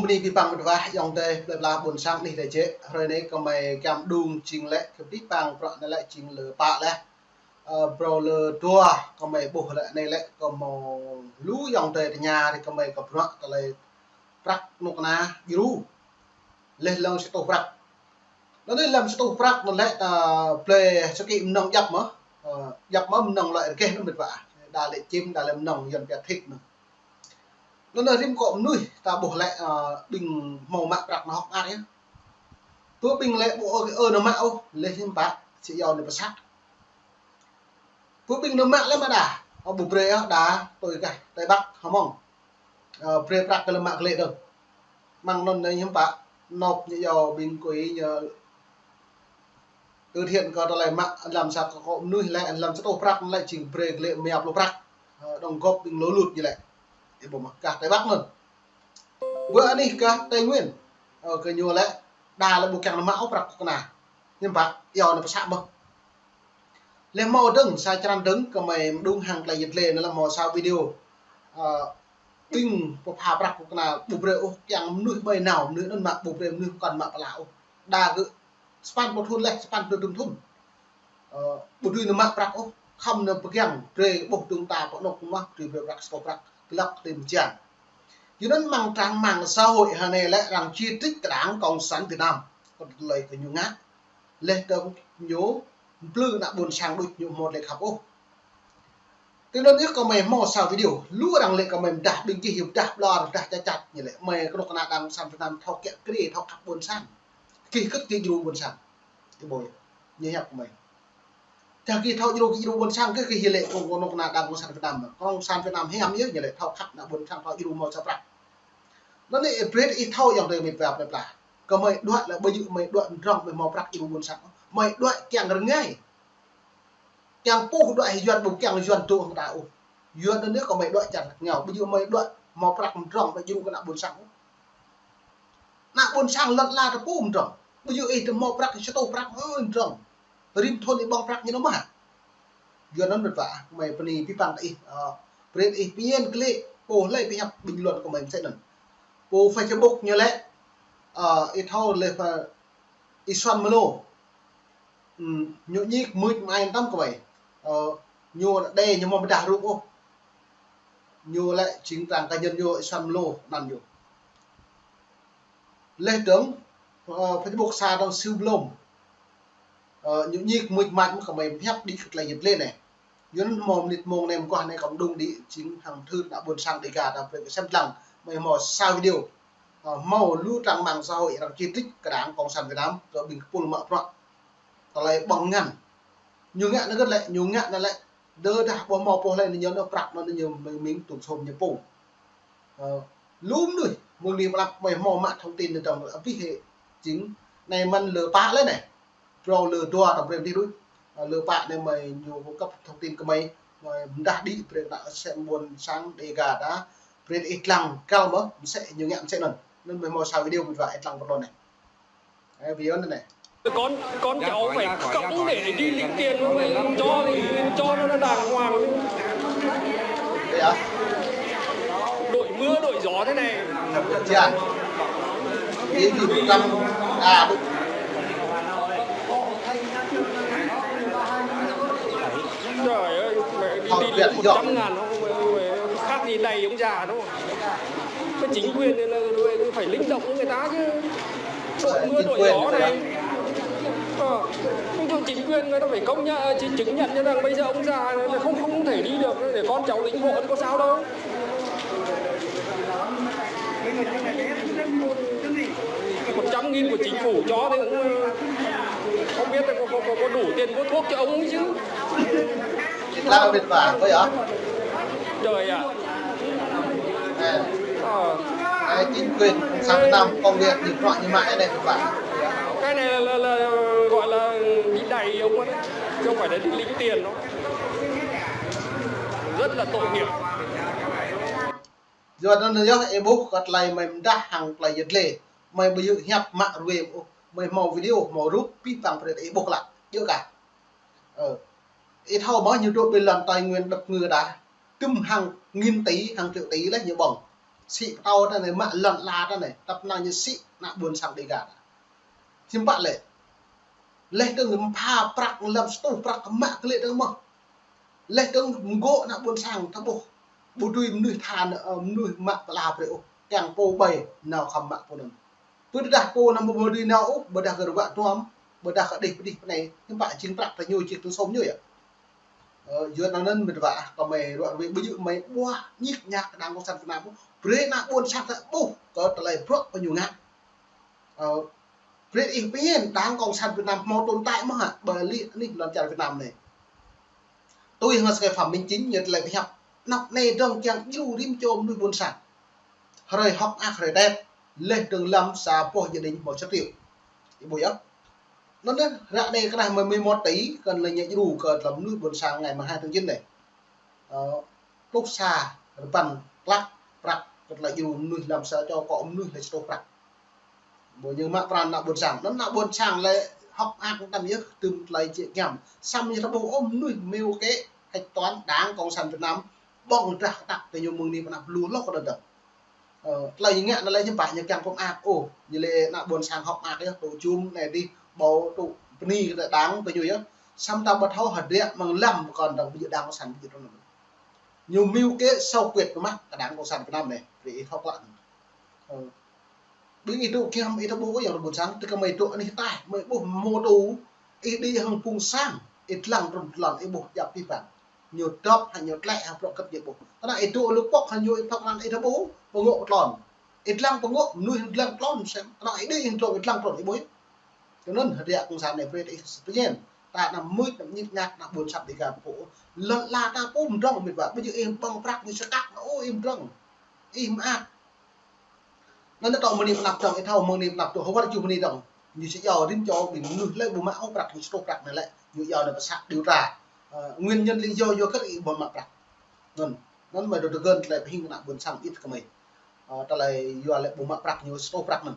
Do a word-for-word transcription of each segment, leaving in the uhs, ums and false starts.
Anai pơpă mơ̆ng tơlơi ayŏng adơi plơi pla ƀôn sang anih dêh jĕ. Hrơi anai gơmơi kiăng đung jing lĕ kơ pơpă bruă anai lĕ jing lơ pă lĕ. Ơ, phrâo lơ dua gơmơi ƀuh lĕ anai lĕ kơ mơ̆ng lu ayŏng adơi tơña rai gơmơi kơ bruă tơlơi prăk kơnuk kơna djru. Leh lŏng sa rơtuh prăk. Anŭn leh lăm sa rơtuh prăk anŭn lĕ ta plơi sơkĭ mơnơ̆ng djăp mơ̆. Ơ, djăp mơ̆ mơnơ̆ng lơi rơgĕh anŭn met wa. Đa lĕ čim, đa lĕ mơnơ̆ng Yuan pia thịt anŭn. Anŭn lĕ rĭm kơ mơnuih ta ƀuh lĕ, ơ, ƀing hmâo mă prăk nao hơ̆k mơar yơh. Pơ ƀing lĕ ƀu ơ, ơ nao mă ôh, leh hiư̆m pă, sĭ yua anai pơsat. Pơ ƀing nao mă lĕ mơ̆ đa, ơ, ƀu brơi ôh đa, tui kah, Tây Bắc, Hmông. Ơ, brơi prăk kơ lơ̆m mă glĕ dơ̆ng. Mơ̆ng anŭn anai hiư̆m pă, nộp ñu yua ƀing kui ñu từ thiện kơ tơlơi mă lăm sa kơ kơ mơnuih lĕ, lăm sa rơtuh prăk lĕ jing brơi glĕ mơyap lu prăk. Ơ, đóng góp ƀing lŏ lŭt ñu lĕ. Ih ƀuh mơ̆, kah Tây Bắc anŭn. Ƀơi anih kah Tây Nguyên. Ơ, kơ ñu lĕ, đa lĕ ƀu kiăng nao mă ôh prăk kơnuk kơna. Hiư̆m pă, yua anai pơsat mơ̆. Leh hmâo dơ̆ng, sa črăn dơ̆ng, gơmơi mơđung hăng tơlơi yet lĕ, anŭn lĕ hmâo sa video. Ơ, ƀing pơpha prăk kơnuk kơna, ƀu brơi ôh, kiăng mơnuih ƀơi nao, mơnuih anŭn mă, ƀu brơi mơnuih pơkŏn mă pơala ôh. Đa gơ̆, sapăn pluh thŭn leh, sapăn pluh thŭn thŭn. Ơ, ƀu dưi nao mă prăk ôh, khŏm nao pơgiăng, brơi ƀuh dơ̆ng ta pơ anŏ mơ̆, brơi brơi prăk, sa rơtuh prăk, glăk tơm jang. Yua anŭn mơ̆ng trang mạng xã hội hrơi anai lĕ arăng chỉ trích kơ Đảng Cộng sản Việt Nam. Kơ tơlơi kơ ñu ngă. Leh dơ̆ng ñu mplư ană ƀôn sang đôč ñu hmâo tơlơi khăp ôh. Tui anŭn yơh gơmơi hmâo sa video. Lu arăng lĕ gơmơi mơdah ƀing gih yơh mơdah ƀlŏr, mơdah čačat ñu lĕ. Mơi kơnuk kơna Đảng Cộng sản Việt Nam thâo kiăng kri, thâo khăp ƀôn sang. Gih kơ̆t gih djru ƀôn sang. Ih ƀuh yơh. Ñu hiăp gơmơi. Dah gih thâo djru, gih djru ƀôn sang, gih, gih lĕ kơ kơnuk kơna Đảng Cộng sản Việt Nam. Cộng sản Việt Nam hiam yơh, ñu lĕ thâo khăp ană ƀôn sang, thâo djru hmâo sa prăk. Anŭn lĕ brơi ih thâo ayŏng adơi met wa plơi pla. Gơmơi đuaĭ lĕ ƀu djơ̆ mơi đuaĭ mơdrŏng mơi hmâo prăk djru ƀôn sang. Mơi đuaĭ kiăng rơngai. Kiăng puh đuaĭ hĭ Yuan ƀu kiăng Yuan dŏ hăng ta ôh. Yuan anŭn yơh gơmơi đuaĭ čar rơngai. Ƀu djơ̆ mơi đuaĭ hmâo prăk mơdrŏng mơi djru kơ ană ƀôn sang ôh. Ană ƀôn sang lŏn ala ta pô mơdrŏng. Ƀu djơ̆ ih ta hmâo prăk sa rơtuh prăk, ơ, mơdrŏng. Rĭm thŭn ih ƀơ̆ng prăk ñu nao mă. Yua anŭn met wa, gơmơi bơni pơpă kơ ih, ơ, brơi ih pơñen glĕ, pô hlơi pơhiăp bình luận kơ gơmơi mơsĕ anŭn. Pô Facebook ñu lĕ, ơ, ih thâo lĕ pơ Ih Xuân Mlô. Ừm, ñu ñik mưč mơai tăm kơ gơmơi. Ơ, ñu đe ñu hmâo mơdah rup ôh. Ñu lĕ jing trang cá nhân ñu Ih Xuân Mlô anăn ñu. Leh dơ̆ng, ơ, Facebook sa dơ̆ng Siu Blom. Ơ, ñu ñik mưč mač mơ̆ gơmơi pơhiăp đĭ kơ tơlơi yet lĕ anai. Yua anŭn hmâo mơnit mông anai mơguah anai kơ mơđung đĭ jing hăng thư ană ƀôn sang Dega ta brơi kơ sem lăng. Gơmơi hmâo sa video. Ơ, hmâo lu trang mạng xã hội arăng chỉ trích kơ Đảng Cộng sản Việt Nam, kơ ƀing kơpul mă bruă. Tơlơi ƀơ̆ng ngăn. Ñu ngă anai gơ̆t lĕ, ñu ngă anai lĕ. Đơ dah ƀu hmâo pô hlơi anai ñu nao prăk anŭn ñu mĭn mĭn tŭm sôm ñu pô. Ơ, lu mơnuih, mơ̆ng anai pơlăp gơmơi hmâo mă thông tin anai dơ̆ng abih hĕ jing anai mơ̆n lơ pă lĕ anai. Phrâo lơ dua ta brơi mơdih đôč. Ơ, lơ pă anai gơmơi ñu cung cấp thông tin kơ gơmơi, gơmơi mơdah đĭ brơi kơ ană sem ƀôn sang Dega ta, brơi ih lăng kâo mơ̆, mơsĕ ñu ngă mơsĕ anŭn. Anŭn gơmơi hmâo sa video met wa ih lăng pơrlô anai. Ơ, video anai anai. Con, con cháu phải cõng để đi lĩnh tiền, cho thì cho nó đàng hoàng. Thế à? Đội mưa đội gió thế này. Dạ. Đi thì một trăm, à, Trời ơi, mẹ đi, đi lĩnh một trăm ngàn, không, không, không, không khác gì đày ông già đâu. Cái chính quyền này là phải linh động với người ta chứ. Đội mưa đội gió này. Ờ, ví dụ chính quyền người ta phải công nhận, chỉ chứng nhận cho rằng bây giờ ông già này không, không thể đi được, để con cháu lĩnh hộ thì có sao đâu. Một trăm nghìn của chính phủ cho thì cũng không biết là có, có, có, có đủ tiền mua thuốc cho ông ấy chứ. Việt Nam mệt vả thôi hả? Trời ạ. Ơ. Ơ, chính quyền Cộng sản Việt Nam công việc như họ như mãi này mệt vả. Cái này là, là, là gọi là đi đày ông ấy, chứ không phải là đi lĩnh tiền đâu. Rất là tội nghiệp. Yua anŭn yơh ih ƀuh kơ tơlơi gơmơi mơdah hăng tơlơi yet lĕ. Gơmơi ƀu djơ̆ hiăp mă ruai ôh. Gơmơi hmâo video, hmâo rup, pih păng brơi ih ƀuh lă. Djơ̆ kah. Ơ. Ih thâo mơ̆ ñu dŏ ƀơi lŏn Tây Nguyên đăp ngư đa. Tơm hăng nghìn tỷ, hăng triệu tỷ lĕ ñu ƀơ̆ng. Sĭ pơtâo ta anai, mă lŏn ala ta anai, tăp năng ñu sĭ ană ƀuôn sang Dega ta. Hiư̆m pă lĕ. Laih dơ̆ng pha prăk lăm sa rơtuh prăk kơ mă kơ lĕ dơ̆ng mơh. Laih dơ̆ng mơgŏ ană ƀuôn sang ta ƀuh. Ƀu dưi mơnuih tha, ơ, mơnuih mă pơala brơi ôh. Kiăng pô ƀai nao khŏm mă pô anŭn. Pơdah pô anăm ƀu dưi nao ôh, ƀôdah kơ ruă duăm, ƀôdah kơ đih pơdih pơ anai, hiư̆m pă jing prăk ta ñu jing tơlơi sôm ñu yơh. Ơ, yua anŭn mĕt wa ah, kơ mơi ruă ruai ƀu djơ̆ mơi ƀuah ñik ñak kơ đảng cộng sản Việt Nam ôh. Brơi ană ƀuôn sang ta ƀuh kơ tơlơi bruă kơ ñu ngă. Ơ, brơi ih pơñen đảng cộng sản Việt Nam hmâo tồn tại mơ̆ hă, ƀơi lĕ anih lŏn čar Việt Nam anai. Tui hăng sơkai Phạm Minh Chính ñu tơlơi pơhiăp. Anăp anai dơ̆ng kiăng djru rĭm čô mơnuih ƀuôn sang. Hrơi hŏk mơak hrơi Tết, laih dơ̆ng lăm sa boh gia đình hmâo sa triệu. Ih ƀuh yơh. Anŭn anai, ră anai kơ anai mười, mười một tỷ, kơ lĕ ñu djru kơ tơlơi mơnuih ƀuôn sang ngày mười hai tháng chín anai. Ơ, pluh sa rơbăn klă prăk kơ tơlơi djru mơnuih lăm sa čô akŏ mơnuih lĕ sa rơtuh prăk. Ƀu ñu mă pran ană ƀuôn sang. Anŭn ană ƀuôn sang lĕ hŏk mơak tăm yơh, tơm tơlơi jĕ giăm. Samơ̆ ñu ta ƀuh ôh mơnuih mơ̆ng kơ hạch toán đảng cộng sản Việt Nam ƀơ̆ng drah kơtăk kơ ñu mơ̆ng anai pơ anăp lu hloh kơ đơ̆ng. Ơ, tơlơi ñu ngă anŭn lĕ ñu pă ñu kiăng pơmơak ôh. Ñu lĕ ană ƀuôn sang hŏk mơak yơh, tŭ jum anai dih, ƀu tŭ bơni kơ đảng kơ ñu yơh. Samơ̆ ta ƀu thâo hơdră mơ̆ng lăm pơkŏn dơ̆ng ƀu djơ̆ đảng cộng sản ƀu djơ̆ tơnŭn. Ñu mơ̆ng kơ sâu quyệt pơmă kơ đảng cộng sản Việt Nam anai. Brơi ih thâo klă. Ơ. Ƀing ih dŏ kiăng ih ta ƀuh kơ yang ƀuôn sang, tơ kơ mơi dŏ anih taih, mơi ƀuh mô tô, ih đĭ hăng phung sang, ih lăng trŭn tlăn, ih ƀuh djăp pih pang. Ñu dŏp hăng ñu tlĕ hăng prŏk kơ̆t ñu ƀuh. Tơnă ih dŏ lŭk pŏk hăng ñu ih thâo krăn ih ta ƀuh, pơngŏ pơtlon. Ih lăng pơngŏ, mơnuih ih lăng tlon sem. Tơnă ih đĭ hăng tlon, ih lăng trŭn ih ƀuh. Tui anŭn hơdră cộng sản anai brơi ih pơñen. Ta anăm mưč, anăm ñik ñak, ană ƀuôn sang Dega pô. Lŏn ala ta pô mdrŏng mĕt wa, ƀu djơ̆ ih ƀơ̆ng prăk ñu sơkăk, ơ, ih mdrŏng. Ih mơak. Anŭn tơl mơ̆ng anai pơ anăp dơ̆ng, ih thâo mơ̆ng anai pơ anăp dơ̆ng, hơwăr juh mơ̆ng anai dơ̆ng. Ñu či iâu rĭm čô ƀing mơnuih lĕ ƀu mă ôh prăk ñu sa rơtuh prăk anai lĕ. Ñu iâu anai pơ sat điều tra. Ơ, nguyên nhân lý do yua hơget ih ƀu mă prăk. Anŭn, anŭn mơi dŏ tơgơ̆n tơlơi pơhing kơ ană ƀuôn sang ih kơ mơi. Ơ, tơlơi yua lĕ ƀu mă prăk ñu sa rơtuh prăk anŭn.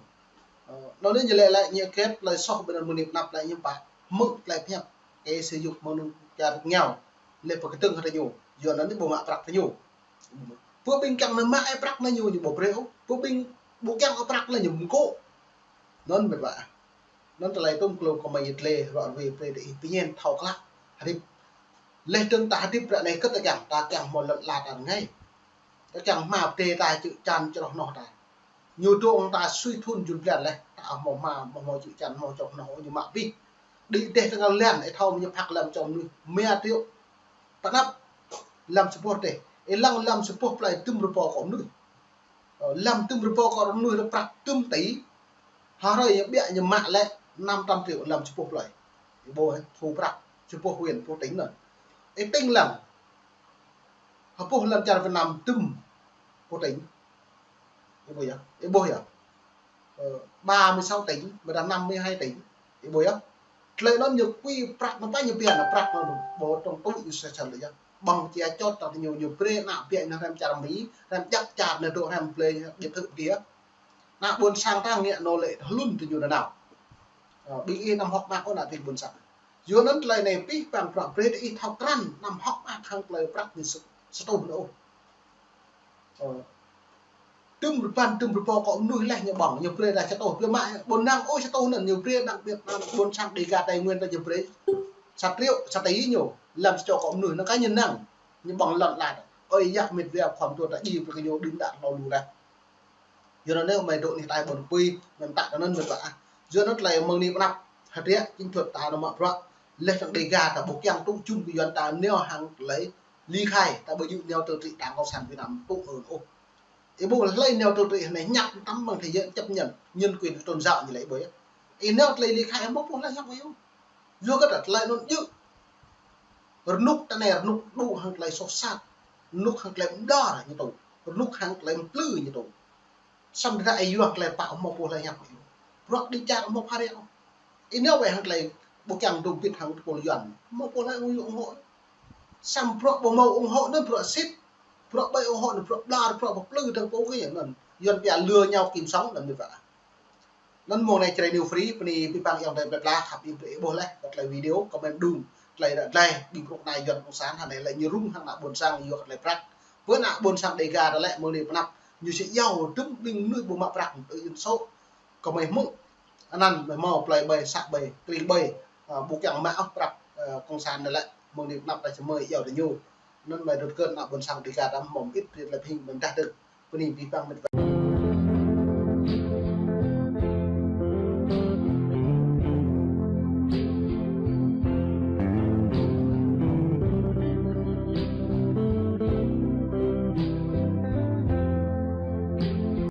Ơ, anŭn anai ñu lĕ lĕ ñu hơget tơlơi soh ƀơi anŭn mơ̆ng anai pơ anăp lĕ ñu pă hmư̆ tơlơi pơhiăp. Kơ sơyŭk mơnuih čar ngeo. Lĕ pơkơdơ̆ng hăng ta ñu. Yua anŭn anai ƀu mă prăk ta ñu. Pơ ƀing kiăng nao mă ih prăk anai ñu, ñu ƀu brơi ôh. Pơ ƀing ƀu kiăng ôh prăk anai ñu mơgŏ. Anŭn mĕt wa. Anŭn tơlơi tŭm klông kơ mơi yơh tơlơi ruă ruai brơi ih pơñen thâo klă. Hơdip. Laih dơ̆ng ta hơdip ră anai kơ ta kiăng, ta kiăng hmâo lŏn ala ta rơngai. Ta kiăng hmua pơdai ta čư̆ čan čroh noh ta. Ñu dŏ hăng ta sui thŭn jŭn blan laih, ta hmâo hmua, hmâo, hmâo čư̆ čan, hmâo čroh noh ñu mă abih. Đĭ rơdêh tơngal blan, ih thâo mơ̆ ñu phak lăm čô mơnuih, mia triệu. Pơ anăp lăm sa boh rơdêh, ih lăng lăm sa boh plơi tơm rơbâo akŏ mơnuih. Ơ, lăm tơm rơbâo akŏ mơnuih lĕ prăk tơm tỉ. Hrơi ñu ƀiă ñu mă lĕ năm trăm triệu lăm sa boh plơi. Ih ƀuh, ơ, thu prăk, sa boh huyện, sa boh tỉnh anŭn. Ih tính lăng. Hơpŭ lăm čar Việt Nam tơm boh tỉnh. Ih ƀuh yơh, ih ƀuh yơh. Ơ, ba mươi sáu tỉnh, ƀôdah năm mươi hai tỉnh. Ih ƀuh yơh. Tơlơi anŭn ñu kui prăk anŭn pă ñu biă anŭn prăk anŭn ƀu trong tui ñu sa čar lĕ yơh. Ƀơ̆ng či čŏt ta ñu, ñu brơi ană biă ñu hrăm čar Mi, hrăm djăp čar anai dŏ hrăm plơi ñu thư̆ biă. Ană ƀuôn sang ta ngă anŭn lĕ hlŭn tơ ñu nanao. Ơ, ƀing ih anăm hŏk mơak ôh ană tring ƀuôn sang. Yua anŭn tơlơi anai pih pang prăk brơi ih thâo krăn anăm hŏk mơak hăng tơlơi prăk ñu sa rơtuh anŭn ôh. Ơ. Tơm rơbăn, tơm rơbâo akŏ mơnuih laih ñu ƀơ̆ng, ñu brơi ta sa rơtuh, brơi mă, ƀu năng ôh sa rơtuh anŭn, ñu brơi năng biă năng ƀuôn sang Dega Tây Nguyên ta ñu brơi. Sa triệu, sa tỉ ñu, lăm sa čô akŏ mơnuih, năng kơ ñu năng, ñu ƀơ̆ng lŏn ala. Ơi yă mĕt wa khŏm tŭ ta djai brơi kơ ñu đưm đă hlâo lu laih. Yua anŭn anai mơi dŏ anih taih ƀôn pui, mơi mơtă tơ anŭn mơi pă ah. Yua anŭn tơlơi mơ̆ng anai pơ anăp, hơdră, chính thuận ta anŭn mă bruă. Laih dơ̆ng Dega ta ƀu kiăng tŭ jum kơ Yuan ta nao hăng tơlơi ly khai, ta ƀu djơ̆ nao tơlơi trị đảng cộng sản Việt Nam tŭ ơn ôh. Ih ƀuh hlơi nao tơlơi trị anai ñăp tăm mơ̆ng thế giới chấp nhận nhân quyền tôn giáo ñu lĕ ih ƀuh yơh. Ih nao tơlơi ly khai hmâo pô hlơi hiăp ih ôh. Yua kơ tơlơi anŭn djơ̆. Rơnŭk ta anai rơnŭk dŏ hăng tơlơi soh sat. Rơnŭk hăng tơlơi mơdơr ñu tŭ. Rơnŭk hăng tơlơi mplư ñu tŭ. Samơ̆ dah ih yua tơlơi pă hmâo pô hlơi hiăp ih ôh. Bruă đĭ čar hmâo phara ôh. Ih nao wai hăng tơlơi ƀu kiăng dŏ bĭt hăng tơpul Yuan. Hmâo pô hlơi ủng hộ. Samơ̆ bruă ƀu hmâo ủng hộ anŭn bruă sĭt. Bruă ƀai ủng hộ anŭn bruă ƀlŏr, bruă pơplư dơ̆ng pô kơ anŭn. Yuan pia lừa nhau kiếm sống anŭn mĕt wa. Anŭn mơ̆ng anai Jrai New Free, bơni abih bang ayŏng adơi plơi pla, khăp ih brơi ih ƀuh laih, kơ tơlơi video, comment đung, tơlơi ră glaĭ, ƀing kơnuk kơna Yuan cộng sản, hơnai lĕ ñu rŭng hăng ană ƀuôn sang, yua kơ tơlơi prăk. Pơ ană ƀuôn sang Dega ta lĕ, mơ̆ng anai pơ anăp, Ñu sĭ iâu, dŭm ƀing mơnuih ƀu mă prăk, ƀu yên sô. Kơ mơi hmư̆. Anăn mơi hmâo plơi ƀơi, să ƀơi, kring ƀơi. Ơ, ƀu kiăng mă ôh prăk, ơ, kông san anai lĕ. Mơ̆ng anai anăp ta čơmơi iâu tơ ñu. Anăn mơi rơ̆t kơ̆n ană ƀôn sang Dega ta hmâo mơit, rĭt lĕ phing mơi mdah dơ̆ng. Bơni abih bang mĕt wa.